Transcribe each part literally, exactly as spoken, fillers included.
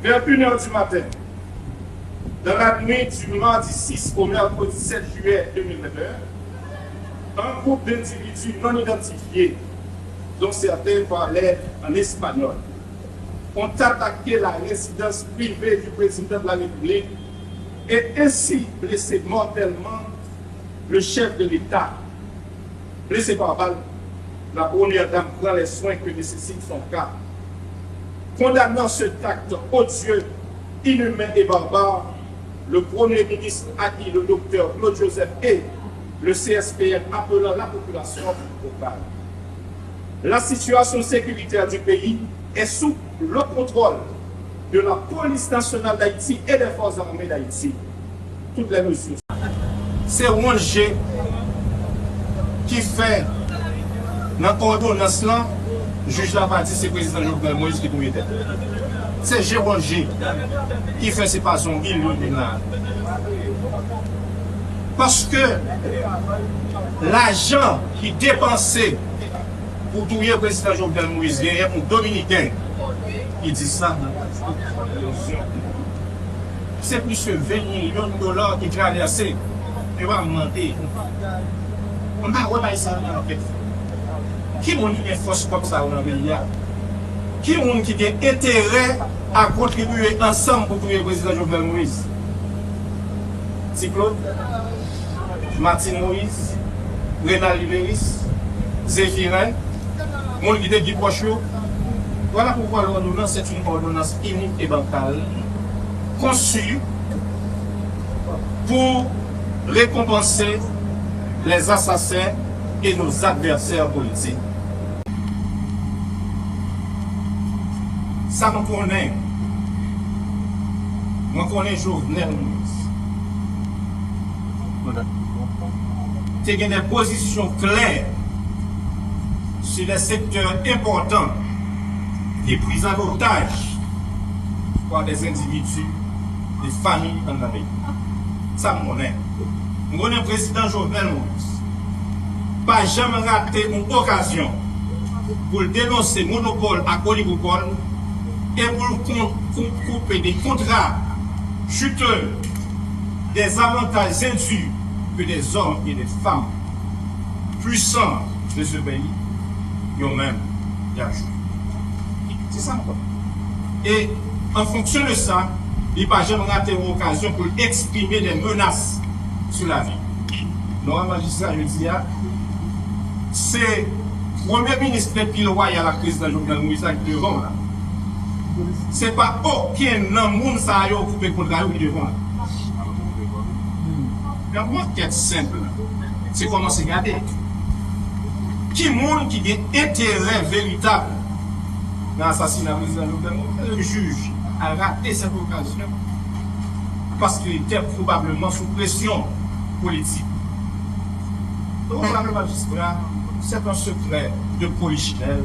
Vers une heure du matin, dans la nuit du mardi six au mercredi sept juillet deux mille vingt et un, un groupe d'individus non identifiés, dont certains parlaient en espagnol, ont attaqué la résidence privée du président de la République et ainsi blessé mortellement le chef de l'État. Blessé par balle, la première dame prend les soins que nécessite son cas. Condamnant cet acte odieux, inhumain et barbare, le Premier ministre accueille le docteur Claude Joseph et le C S P N appelant la population au calme. La situation sécuritaire du pays est sous le contrôle de la Police nationale d'Haïti et des Forces armées d'Haïti. Toutes les mesures. Se wonje ki fè nan òdonans lan, jij la pa di se prezidan Jovenel Moïse ki pou mete l. Se je wonje ki fè se pa zonbi li menm la. Paske lajan ki depanse pou touye prezidan Jovenel Moïse genyen yon Dominiken ki di sa. Se plis ke ven milyon dola ki travèse. Yo pa mande. M pa wè bagay sa nan tèt. Ki moun ki gen fòs kòb sa yo nan peyi a? Ki moun ki gen enterè a kontribiye ansanm pou touye prezidan Jovenel Moïse? Ti Claude, Martine Moïse, Renald Liberis, Zéphirin, moun ki te pi pwòch yo. Voilà pourquoi l'ordonnance est une ordonnance unique et bancale, conçue pour récompenser les assassins et nos adversaires politiques. Sa mwen konnen, mwen konnen Jovenel Moïse te gen de pozisyon klè sur des secteurs importants de prise en otage par des individus, de fanmi anndan peyi. Sa m konnen. M konnen prezidan Jovenel Moïse pa janm rate yon okazyon pou l denonse monopòl ak oligopòl e pou l kon- kou- koupe de kontra juteux, des avantages indus que des hommes et des femmes puissants de ce pays, yo menm, y ap jwi. Se sa m konnen. E, an fonksyon de sa, li pa janm rate yon okazyon pou l eksprime de menas sou lavi. Non, majistra, jodi a, se premye minis lepi lwayal ak prezidan Jovenel Moïse la ki devan w la. Se pa okenn nan moun sa yo ki koupe kontra yo ki devan w la. Yon ankèt senp, se kòmanse gade ki moun ki gen enterè veritab nan asasina prezidan Jovenel Moïse. Le jij a rate sèt okazyon paske li te pwobableman sou presyon politik. Donk, madame la majistra, c'est un secret de polichinelle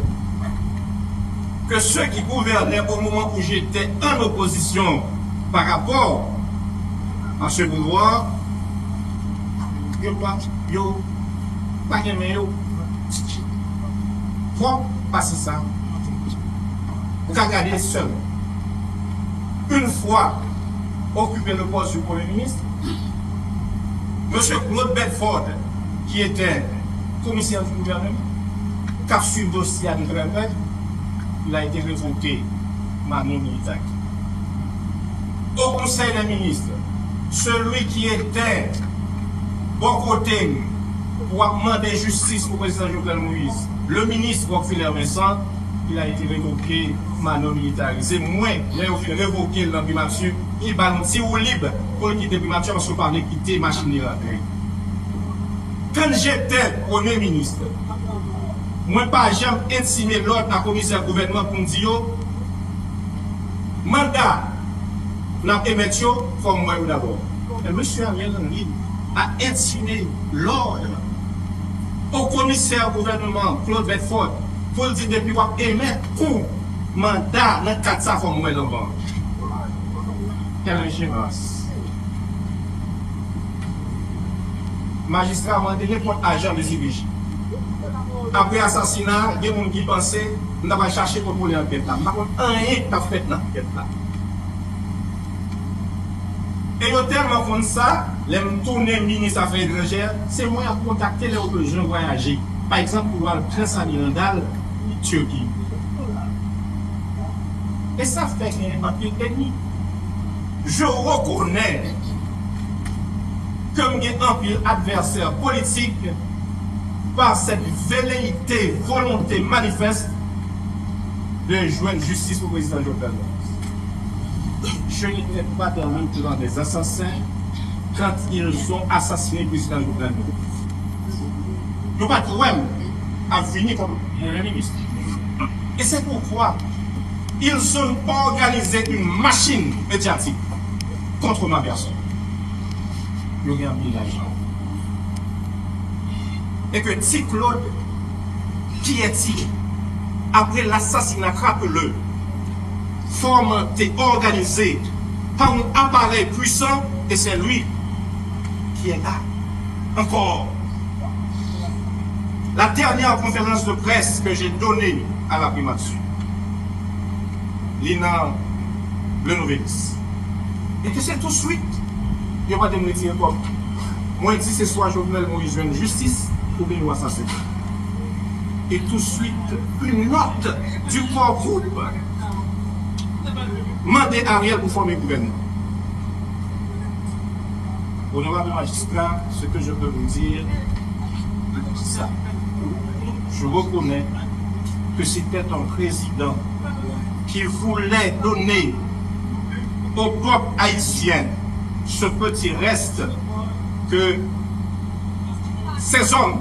que ceux qui gouvernaient au moment où j'étais en opposition par rapport à ce pouvoir, yo pa, yo pa renmen yo. Pwòp pase sa. Ou ka gade sèlman. Une fois occupé le poste du Premier ministre, Monsieur Claude Bedford, qui était commissaire du gouvernement, k ap swiv dosye a de très près, il a été révoqué, Manon Militaki. Au Conseil des ministres, celui qui était bò kote m pou ap mande jistis pou prezidan Jovenel Moïse, le ministre Rockfeller Vincent, il a été révoqué, Manon Militari. Se mwen, lè yo fin revoke l nan primati, ki ba l yon ti woulib pou l kite primati a paske yo pa vle kite machin li rantre. Quand j'étais Premier ministre, mwen pa janm entime lòd a komisè gouvènman pou m di yo, manda n ap emèt yo, fò m wè yo dabò. Men mesye Ariel Henry a entime lòd o komisè gouvènman Claude Bedford pou l di depi w ap emèt kou manda nan kad sa fò m wè l anvan. Quelle ingérence! Majistra mande nenpòt ajan D C P J. Apre asasina a, gen moun ki panse m ta pral chache kontwole ankèt la. M pa konn anyen k t ap fèt nan ankèt la. E yo tèlman konn sa, lè m tounen minis afè etranjè, se mwen y ap kontakte lè yo bezwen vwayaje. Pa egzanp, pou yo al pran Samy Randall Turquie. E sa fè gen anpil enmi. Je reconnais que m gen anpil advèsè politik par cette velléité, volonté manifeste de jwenn jistis pou prezidan Jovenel Moïse. Je n'étais pas dans le clan des assassins quand ils ont assassiné le président Jovenel Moïse. Yo pa t wè m ap vini kòm premye minis. Et c'est pourquoi ils ont organisé une machine médiatique contre ma personne. Yo gen anpil lajan. Et que Ti Claude, qui est-il, après l'assassinat crapuleux, fomenté, organisé par un appareil puissant, et c'est lui qui est là encore. La dernière conférence de presse que j'ai donnée à la primature, li nan Le Nouvelliste. E ke se tou swit, yo mande m retire kòb. Mwen di se swa Jovenel Moïse jwenn jistis oubyen yo asasen. Et tout de suite, une note du core groupe mande Ariel pou fòme gouvènman. Honorable magistrat, ce que je peux vous dire, c'est ça. Je reconnais que c'était un président qui voulait donner au peuple haïtien ce petit reste que ces hommes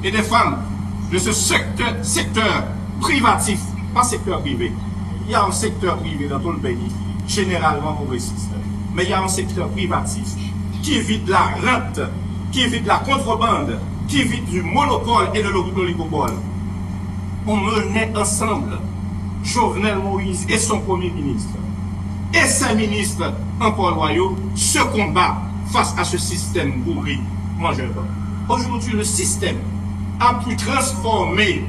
et des femmes de ce secteur, secteur privatif, pas secteur privé. Il y a un secteur privé dans tout le pays, généralement progressiste. Mais il y a un secteur privatif qui vit de la rente, qui vit de la contrebande, qui vit du monopole et de l'oligopole. On menait ensemble Jovenel Moïse et son premier ministre et ses ministres encore loyaux ce combat face à ce système bourré, mangeur d'hommes. Aujourd'hui, le système a pu transformer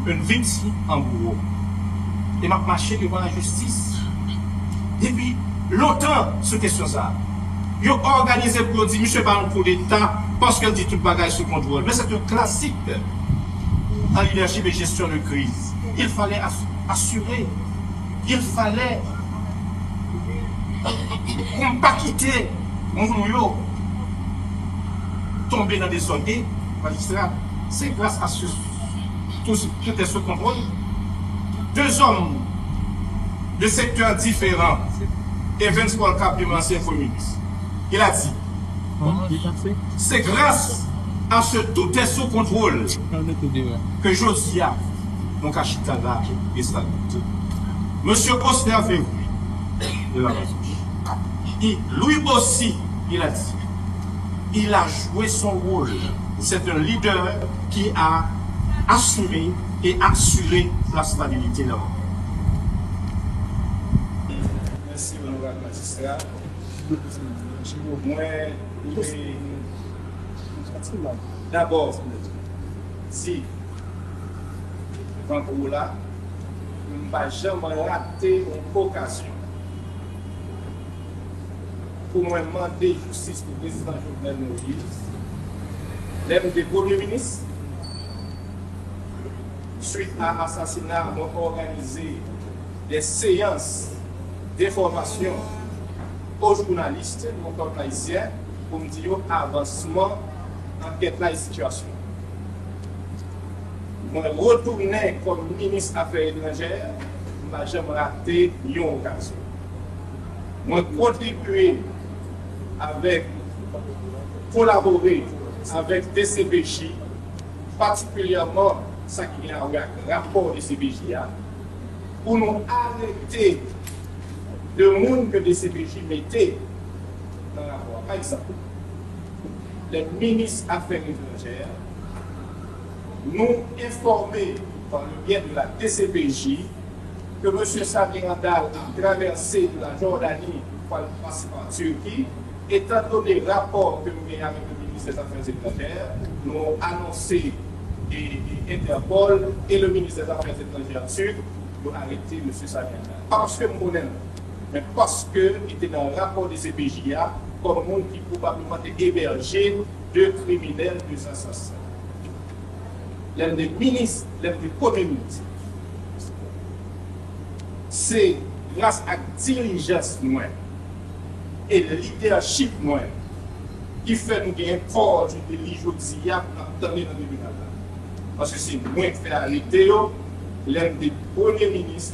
une victime en bourreau. E m ap mache devan lajistis depi lontan sou kesyon sa a. Yo òganize pou yo di misye pa yon koudeta paske l di tout bagay sou kontwòl. Men se yon klasik an lidèchip e jesyon de kriz. Il fallait assurer, il fallait pou m pa kite moun yo tonbe nan dezòd. E majistra, se gras a ce, tout, tout est sous contrôle. Deux hommes de secteurs différents, Evans Paul Cap, ancien premier ministre, il a dit, c'est grâce à ce tout est sous contrôle que jodi a nou ka chita la e sa. Monsieur Osner Fevry, de la Mazouch, il, lui aussi, il a dit, il a joué son rôle. C'est un leader qui a assumé et assuré la stabilité là-bas. Mèsi, onorab majistra. Mwen, mwen, dabò, di, devan gwo la, m pa janm rate yon okazyon pou mwen mande jistis pou prezidan Jovenel Moïse, lè m te premye minis. Suit a asasina, mwen òganize de seyans enfòmasyon o jounalis nan pèp ayisyen pou m di yo avansman ankèt la e sitiyasyon. Mwen retounen kòm minis afè etranjè, m pa janm rate yon okazyon. Mwen kontribye avèk, kolabore avèk D C P J, patikilyèman sa ki gen a wè ak rapò D C P J a, pou nou arete de moun ke D C P J mete nan rapò a. Pa egzanp, lè minis afè etranjè, nou enfòme par le biais de la D C P J ke mesye Samy Randall ap travèse de la Jòdani pou al pase pa Tiki, etan done rapò ke nou genyen avèk le ministre des Affaires étrangères, nou anonse e, e Interpol e le ministre des Affaires étrangères turc, yo arete mesye Samy Randall. Pa paske m konnen l. Men paske li te nan rapò de C P J a kòm moun ki pwobableman te ebèje de kriminèl, de asasen. Lè m te minis, lè m te premye minis, se gras ak dilijans mwen e lidèchip mwen ki fè nou genyen kò de deli jodi a pou n ap tande nan tribinal la. Paske se mwen k fè arete yo lè m te premye minis,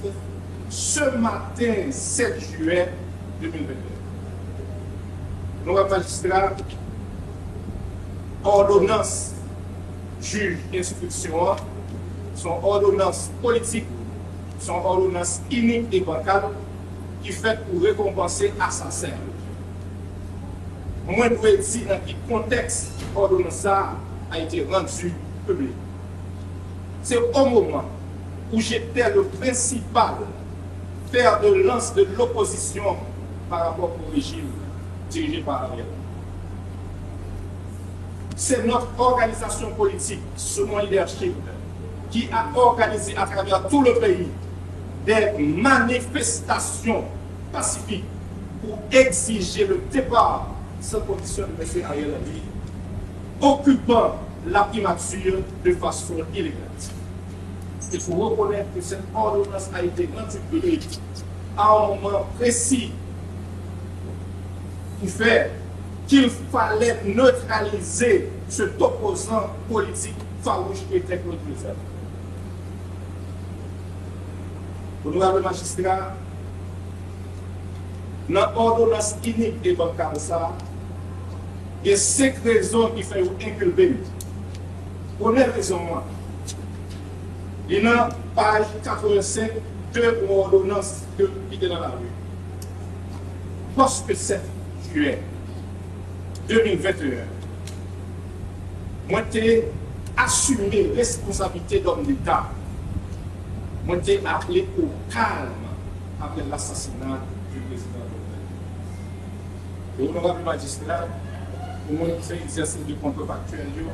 se maten sèt jiyè de mil vennteyè. Onorab majistra, òdonans jij enstriksyon an se yon òdonans politik, se yon òdonans inik e bankal ki fèt pou rekonpanse asasen yo. Mwen dwe di nan ki kontèks òdonans sa a été rendue publique. C'est au moment où j'étais le principal fer de lance de l'opposition par rapport au régime dirigé par Ariel. C'est notre organisation politique, sous mon leadership, qui a organisé à travers tout le pays des manifestations pacifiques pour exiger le départ sans condition de M. Ariel Henry, occupant la primature de façon illégale. Il faut reconnaître que cette ordonnance a été rendue publique à un moment précis qui fait qu'il fallait neutraliser cet opposant politique farouche qui était Claude Joseph. Onorab majistra, nan òdonans inik e bankal sa a, gen senk rezon ki fè yo enkilpe m. Premye rezon an, li nan paj katrevensenk de yon òdonans ke, ki te nan lari. Paske sèt jiyè de mil venteyen, mwen te asime responsablite dòm deta. Mwen te aple o kalm apre lasasina di prezidan Jovenel. E onorab majistra, pou moun ki fè egzèsis de kontrefaktyèl yo,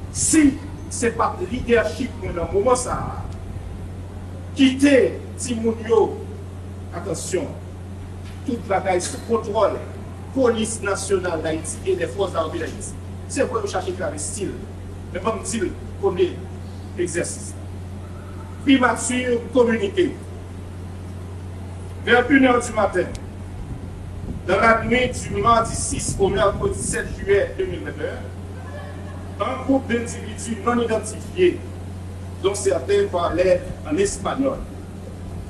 si se pa t lidèchip mwen nan moman sa a, kite timoun yo, atansyon, tout bagay sou kontwòl Polis Nasyonal Dayiti e Lèfòs Ame Dayiti. Se vre yo chache travèse l, men ban m di l premye egzèsis la. Primati kominike, vers une heure du matin, dans la nuit du mardi six au mercredi sept juillet deux mille vingt et un, un groupe d'individus non identifiés, dont certains parlaient en espagnol,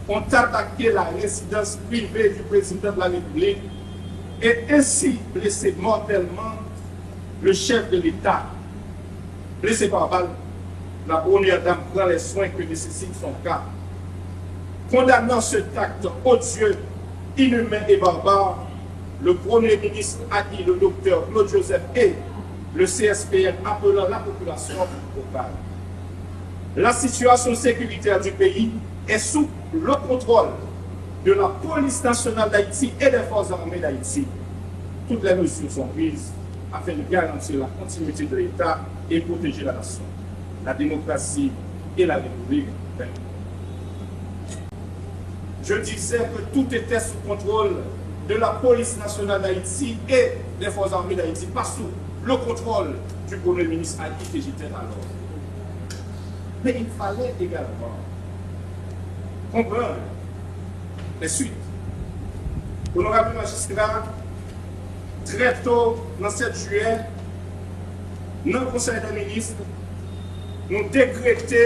ont attaqué la résidence privée du président de la République et ainsi blessé mortellement le chef de l'État. Blessé par balle, la première dame prend les soins que nécessite son cas. Condamnant cet acte odieux, inhumain et barbare, le Premier ministre accueille le docteur Claude Joseph et le C S P N appelant la population au calme. La situation sécuritaire du pays est sous le contrôle de la Police Nationale d'Haïti et des Forces Armées d'Haïti. Toutes les mesures sont prises afin de garantir la continuité de l'État et protéger la nation, la démocratie et la République. Je disais que tout était sous contrôle de la Police Nationale d'Haïti et des Forces Armées d'Haïti, pas sous le contrôle du Premier ministre à qui que j'étais alors. Mais il fallait également comprendre les suites. Onorab majistra, trè to nan sèt jiyè, nan Konsèy dè Minis, nou dekrete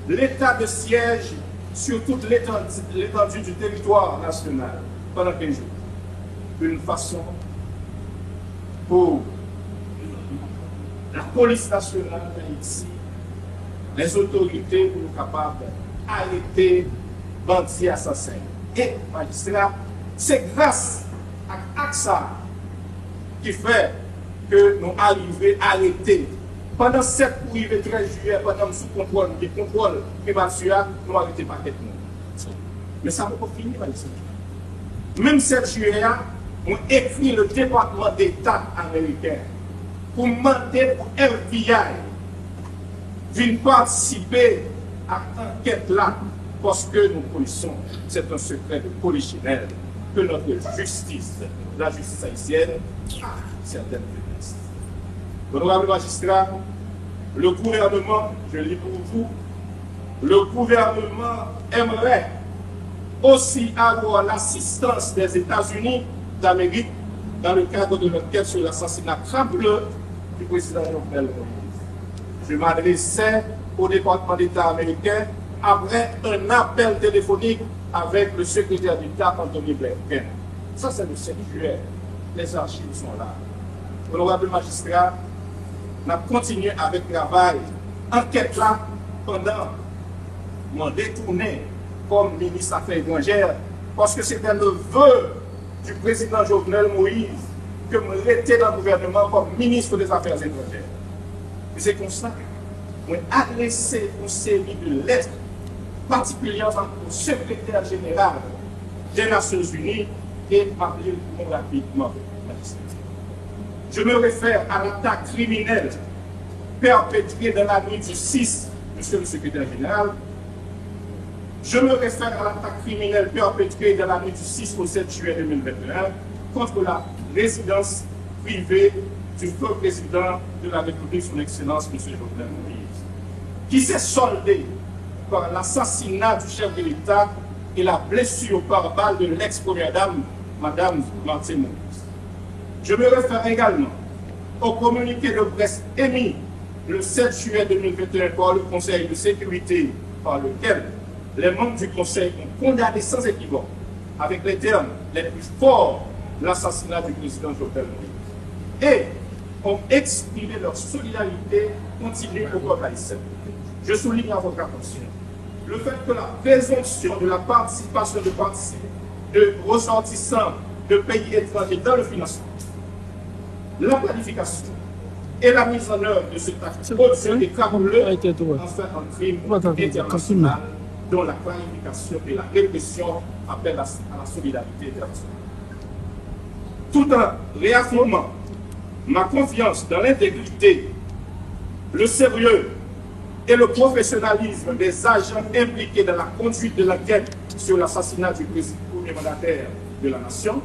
leta de syèj sur toute l'étendue, l'étendue du territoire national pendant quinze jours, une façon pour la Police Nationale d'Haïti, les autorités, pou nou kapab arete bandi asasen. E majistra, se gras ak ak sa ki fè ke nou arive arete. Pandan sèt pou rive trèz jiyè, pandan m sou kontwòl, m gen kontwòl primati a, nou arete pakèt moun. Men sa poko fini, majistra. Menm sèt jiyè a, mwen ekri le Depatman Deta ameriken pou m mande pou F B I vin patisipe ak ankèt la. Parce que nous connaissons, c'est un secret de polichinelle, que notre justice, la justice haïtienne, a certaines faiblesses. Honorable magistrat, le gouvernement, je lis pour vous, le gouvernement aimerait aussi avoir l'assistance des États-Unis d'Amérique dans le cadre de l'enquête sur l'assassinat crapuleux du président Jovenel Moïse. Je m'adressais au département d'État américain après un appel téléphonique avec le secrétaire d'État Antony Blinken. Ça, c'est le sept juillet. Les archives sont là. Honorable magistrat, n ap kontinye avèk travay ankèt la pandan mwen retounen kòm minis afè etranjè, paske se te le vœu du président Jovenel Moïse ke mwen rete nan gouvènman kòm ministre des Affaires étrangères. E se konsa, mwen adrese yon seri de lèt patikilyèman au secrétaire général des Nations Unies e m ap li l pou nou rapidman. Je me réfère à l'attaque criminelle perpétrée dans la nuit du six, monsieur le secrétaire général, je me réfère à l'attaque criminelle perpétrée dans la nuit du six au sept juillet deux mille vingt et un contre la résidence privée du feu président de la République, son Excellence, monsieur Jovenel Moïse, qui s'est soldée par l'assassinat du chef de l'État et la blessure par balle de l'ex-première dame, Madame Martine Moïse. Je me réfère également au communiqué de presse émis le sept juillet deux mille vingt et un par le Conseil de sécurité, par lequel les membres du Conseil ont condamné sans équivoque, avec les termes les plus forts, l'assassinat du président Jovenel Moïse et ont exprimé leur solidarité continue au peuple haïtien. Je souligne à votre attention le fait que la présomption de la participation de parti-, de ressortissants de pays étrangers dans le financement, la planification et la mise en œuvre de cet acte odieux et crapuleux en fait un crime international dont la planification et la répression appellent à, à la solidarité internationale. Tout en réaffirmant ma confiance dans l'intégrité, le sérieux et le professionnalisme des agents impliqués dans la conduite de l'enquête sur l'assassinat du président, premier mandataire de la nation,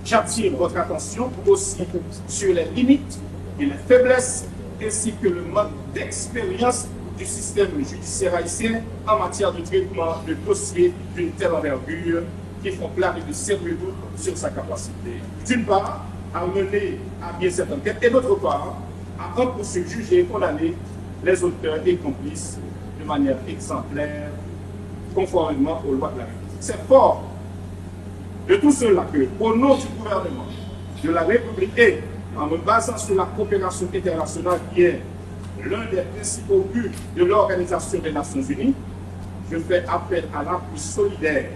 j'attire votre attention aussi sur les limites et les faiblesses ainsi que le manque d'expérience du système judiciaire haïtien en matière de traitement de dossiers d'une telle envergure qui font planer de sérieux doutes sur sa capacité, d'une part, à mener à bien cette enquête et, d'autre part, à en poursuivre, juger et condamner les auteurs et complices de manière exemplaire, conformément aux lois de la République. C'est fort de tout cela que, au nom du gouvernement de la République et en me basant sur la coopération internationale qui est l'un des principaux buts de l'Organisation des Nations Unies, je fais appel à l'appui solidaire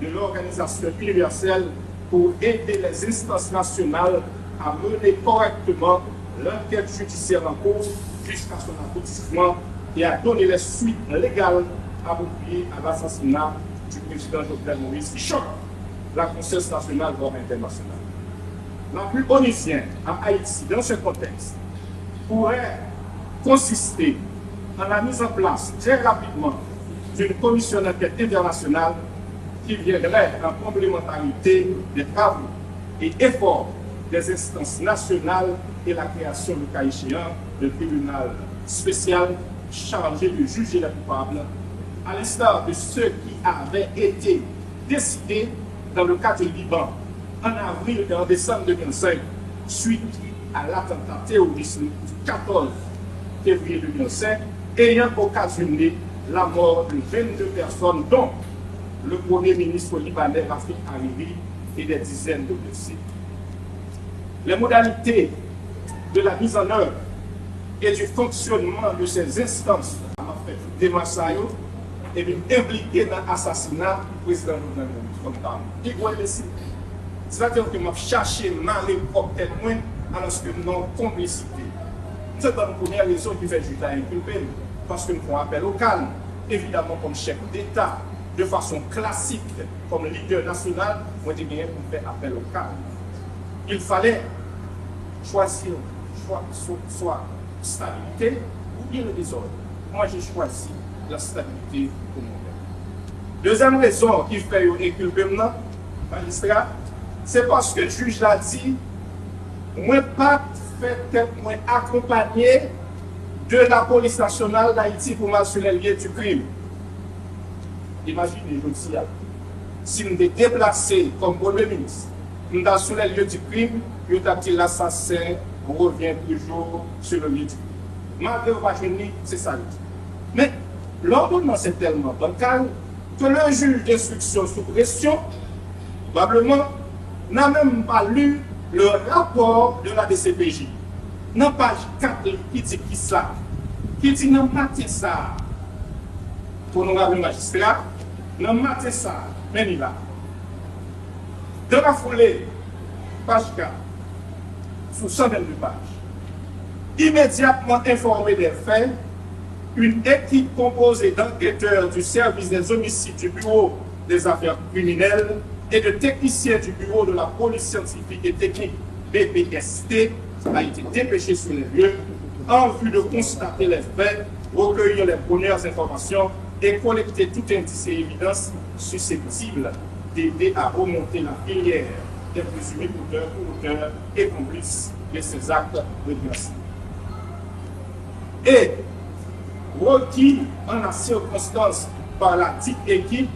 de l'organisation universelle pour aider les instances nationales à mener correctement l'enquête judiciaire en cours jusqu'à son aboutissement et à donner les suites légales appropriées à l'assassinat du président Jovenel Moïse qui choque la conscience nationale voire internationale. L'appui onusien à Haïti dans ce contexte pourrait consister en la mise en place très rapidement d'une commission d'enquête internationale qui viendrait en complémentarité des travaux et efforts des instances nationales et la création, le cas échéant, d'un tribunal spécial chargé de juger les coupables, à l'instar de ceux qui avaient été décidés dans le cas du Liban en avril et en décembre deux mille cinq, suite à l'attentat terroriste du quatorze février deux mille cinq, ayant occasionné la mort de vingt-deux personnes, dont le premier ministre libanais Rafik Hariri et des dizaines de blessés. Les modalités de la mise en œuvre et du fonctionnement de ces instances, m ap fè tout demach sa yo, epi m enplike nan asasina prezidan Jovenel Moïse kòm pami pi gwo enbesil. Sètadi ke m ap chache mare pwòp tèt mwen, alòske m nan yon konplisite. M sot ban nou premyè rezon ki fè jij la enkilpe m, paske m fè yon apèl o kalm, evidaman kòm chèf deta, de fason klasik, kòm lidè nasyonal, mwen te genyen pou m fè apèl o kalm. Il fallait choisir, chwa, so-, swa stabilité ou bien le désordre. Moi, j'ai choisi la stabilité pour mon peuple. Dezyèm rezon ki fè yo enkilpe m nan, majistra, se paske jij la di mwen pa t fè tèt mwen akonpanye de la Polis Nasyonal d Ayiti pou m al sou lè lye di krim. Imajine jodi a, si m te deplase kòm premye minis, m t al sou lè lye di krim, yo t ap di l'assassin revient toujours sur le lieu du crime. Malgre yo pa jwenn li, se sa yo di. Men, lòdonans entèlman bankal ke le juge d'instruction sous pression, probablement, n'a même pas lu le rapport de la D C P J. Nan paj kat li ki di kisa? Ki di nan maten sa a, onorab majistra, nan maten sa a, men li la. Dans la foulée, paj kat, sou san vennde paj. Immédiatement informé des faits, une équipe composée d'enquêteurs du service des homicides du bureau des affaires criminelles et de techniciens du bureau de la police scientifique et technique, B P S T, a été dépêchée sur les lieux en vue de constater les faits, recueillir les premières informations et collecter tout indice et évidence susceptible d'aider à remonter la filière des présumés auteurs ou auteurs et complices de ces actes répréhensibles. Et requis en la circonstance par la dite équipe,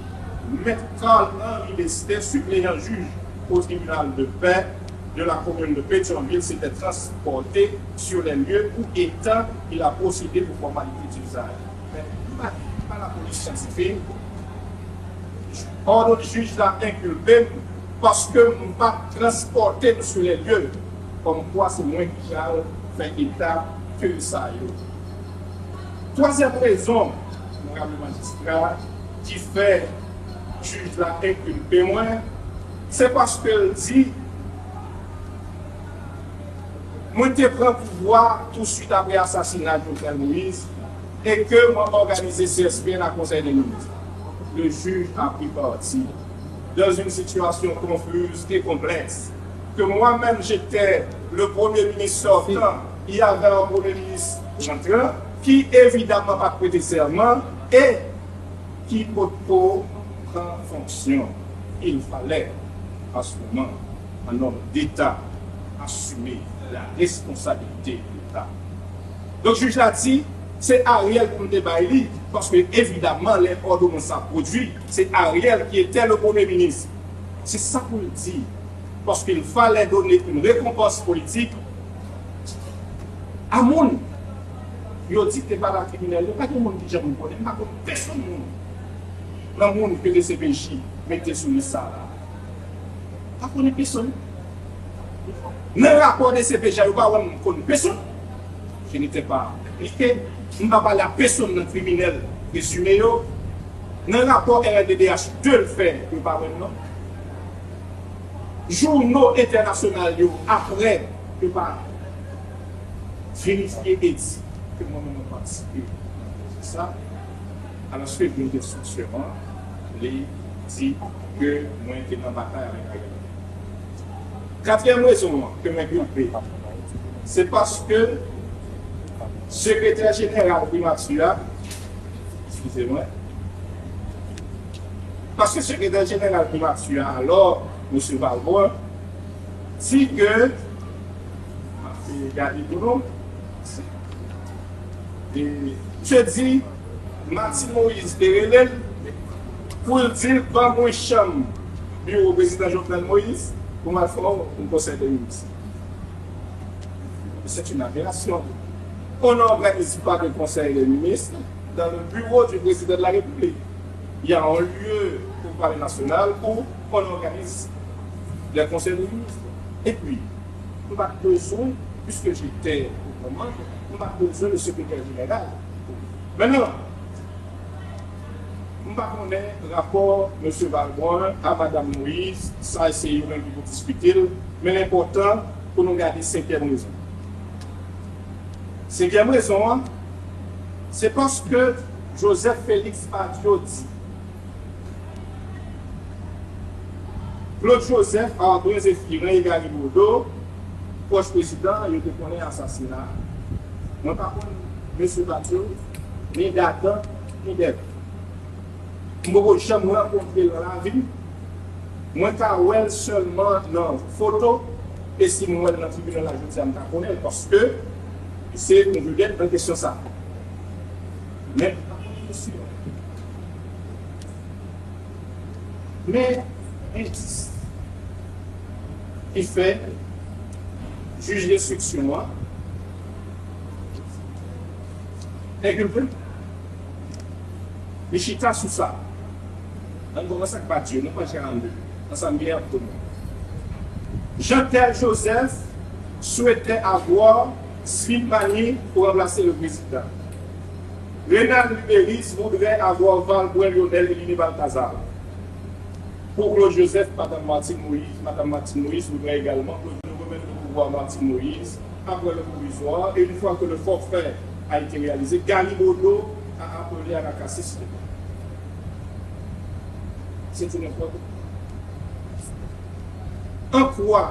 Maître Carl Henri Destin, suppléant juge au tribunal de paix de la commune de Pétion-Ville, s'était transporté sur les lieux où, étant, il a procédé aux formalités d'usage. Men, pa, pa lapolis syantifik, òdonn jij la enkilpe m paske m pa t transpòte m sou lè lye, kòmkwa se mwen ki pral fè eta ke sa yo. Twazyèm rezon, onorab majistra, ki fè jij la enkilpe mwen, se paske l di mwen te pran pouvwa touswit apre asasina Jovenel Moïse e ke mwen òganize C S P nan Konsèy de Minis. Le juge a pris parti dans une situation confuse et complexe que moi-même j'étais le premier ministre sortant, il y avait un premier ministre entrant qui évidemment pa t prete sèman e ki potko pran fonksyon. Il fallait, à ce moment, un homme d'État assumer la responsabilité de l'État. Donk, jij la di, se Ariel pou m te bay li, paske evidaman, lè òdonans sa pwodui, se Ariel ki ete le premye minis. Se sa pou l di, paske il fallait donner une récompense politique a moun yo di te pa la kriminèl yo, pa gen moun ki janm m konnen, m pa konn pèsonn moun nan moun ke D C P J mete sou lis sa la. Pa konnen pèsonn. Nan rapò D C P J a, yo pa wè m konn pèsonn. Je n'étais pas impliqué. M pa pale a pèsonn nan kriminèl prezime yo. Nan rapò R N D D H de l fè, yo pa wè m non. Jouno entènasyonal yo, apre, yo pa verifye e di ke mwen menm mwen patisipe nan pwojè sa, alòske gen de soupsyon an, li di ke mwen te nan batay avèk Ariel Henry. Katriyèm rezon an ke mwen enkilpe, se paske sekretè jeneral primati a, eskize mwen, paske sekretè jeneral primati a alò, mesye Valbrun, di ke, m ap gade pou nou, e, misye di, Martine Moïse te rele l pou l di l ban mwen chanm biwo prezidan Jovenel Moïse pou m al fè yon konsèy de minis. C'est une aberration. On n'organise pas de conseil des ministres dans le bureau du président de la République. Il y a un lieu au Palais national où on organise les conseils des ministres. Et puis, m pa t bezwen, puisque j'étais aux commandes, m pa t bezwen le secrétaire général. Maintenant, m pa konnen rapò mesye Valbrun a madam Moïse, sa se yon bagay ki pou diskite l, men l enpòtan pou nou gade senkyèm rezon. Senkyèm rezon an, se paske Joseph Félix Badio di Claude Joseph, Ardouin Zéphirin e Garry Bodeau, pwòch prezidan an, yo te konnen asasina a. Mwen pa konn mesye Badio, ni d'Adam, ni d'Èv. M poko janm rankontre l nan lavi m. Mwen ka wè l sèlman nan foto, e si m wè l nan tribinal la jodi a, m ka konnen l, paske se yon vedèt nan kesyon sa. Men, men endis ki fè jij denstriksyon an enkilpe l. Li chita sou sa. Ann kòmanse ak Badiou, nan paj karannde, ansanm gen ap konnen. Jeantel Joseph souhaitait avoir Smith Magny pour remplacer le président. Renald Lubérice voudrait avoir Valbrun Lionel éliminé Balthazar. Pour Claude Joseph, Madame Martine Moïse, Madame Martine Moïse voudrait également que l'on remette le pouvoir à Martine Moïse après le provisoire, et une fois que le forfait a été réalisé, Gary Bodeau a appelé à la cassure. C'est du n'importe quoi. An kwa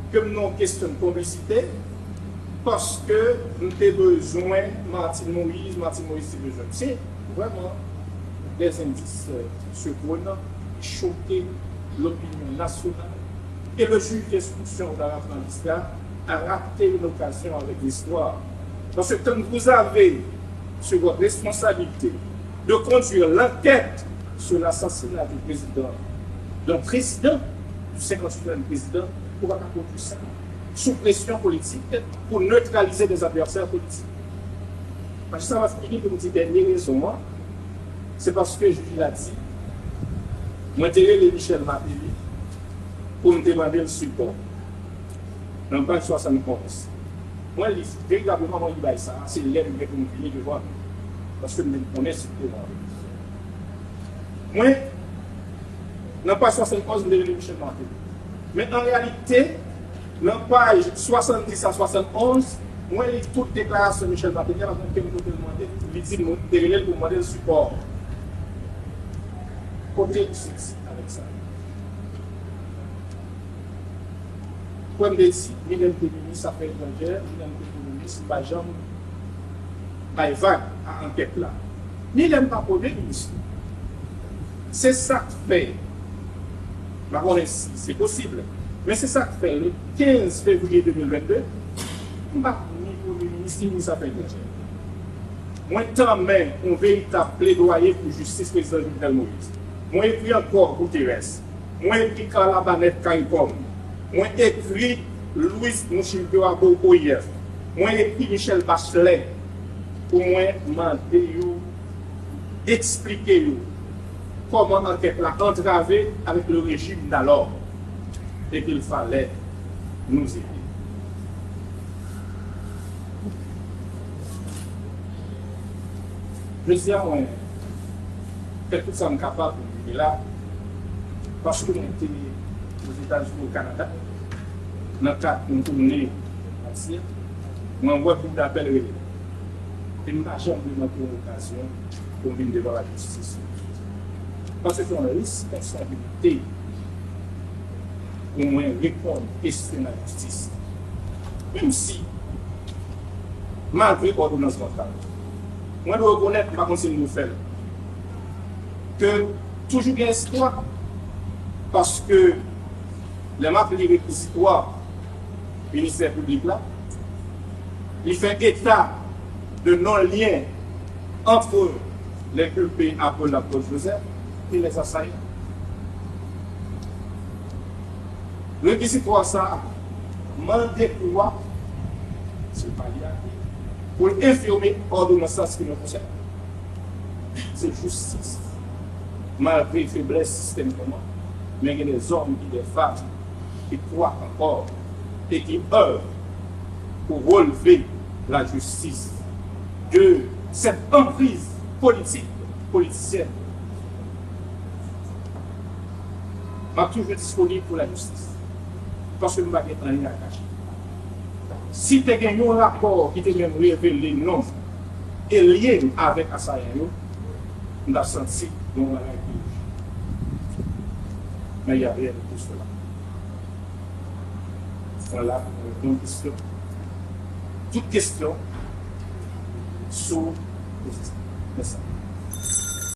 ke m nan yon kesyon de konplisite, paske m te bezwen Martine Moïse, Martine Moïse te bezwen m. Se vrèman des indices, euh, surprenants, choke l'opinion nationale. Et le juge d'instruction, Dara Francisca, a raté une occasion avec l'histoire. Parce que quand vous avez sur votre responsabilité de conduire l'enquête sur l'assassinat du président, d'un président, du cinquante-huitième président, ou pa ka pwodui sa sou presyon politik pou netralize des adversaires politiques. Majistra Masmini, pou m di dènye rezon an, se paske jij la di, mwen te rele Michel Martelly pou m te mande l sipò. Nan paj swasannonz. Mwen li, veritableman, mwen li bay sa, se lè m gen pou m vini devan li. Paske m menm konnen si l te mande. Mwen, nan paj swasannonz, m te rele Michel Martelly. Men an reyalite, nan paj swasanndis a swasannonz, mwen li tout deklarasyon Michel Martelly a, pa t gen kote l mande, li di m te rele l pou mande l sipò. Kote l soti avèk sa? Kwè m te di, ni lè m te minis afè etranjè, ni lè m te premye minis, m pa janm bay vag a ankèt la. Ni lè m pa premye minis. Se sa k fè, m pa konnen si se posib, men se sa k fè le kenz fevriye de mil vennde, m pa t ni premye minis, ni minis afè etranjè. Mwen tanmen yon veritab pledwaye pou jistis prezidan Jovenel Moïse. Mwen ekri ankò Guterres. Mwen ekri Carla Banet Caricom. Mwen ekri Louis Mushildoua Bourboyev. Mwen ekri Michelle Bachelet pou mwen mande yo, eksplike yo kòman ankèt la antrave avec le régime d'alors et qu'il fallait nous aider. Jodi a, mwen fè tout sa m kapab pou m rive la, paske mwen te Ozetazini, o Kanada, nan kad yon toune Ayisyen, mwen wè koudapèl rele m. E m pa janm vle manke yon okazyon pou m vin devan lajistis. Paske se yon responsabilite pou mwen reponn kesyon lajistis. Menm si, malgre òdonans bann kay, mwen dwe rekonèt, m pa konn si m dwe fè l, ke toujou gen espwa, paske lè m ap li rekizitwa ministè piblik la, li fè état de non-lien entre les culpés appelés à Claude Joseph et les assaillants. Rekizitwa sa a mande kou a, se pa li a, pou l enfime òdonans la, se ki nan konsèy. Se jistis. Malgre feblès sistèm kòman, men gen dèzòm e dèfanm ki kwak ankò e ki œuvrent pour relever la justice de cette emprise politique, politicienne. M ap toujou disponib pou lajistis, paske m pa gen anyen a kache. Si te gen yon rapò ki te menm revele non m e lye m avèk asayan yo, m t ap santi yon bagay ki louch. Men y a rien de tout cela. Mwen la pou mwen reponn kesyon. Tout kesyon sou pozisyon. Mèsi.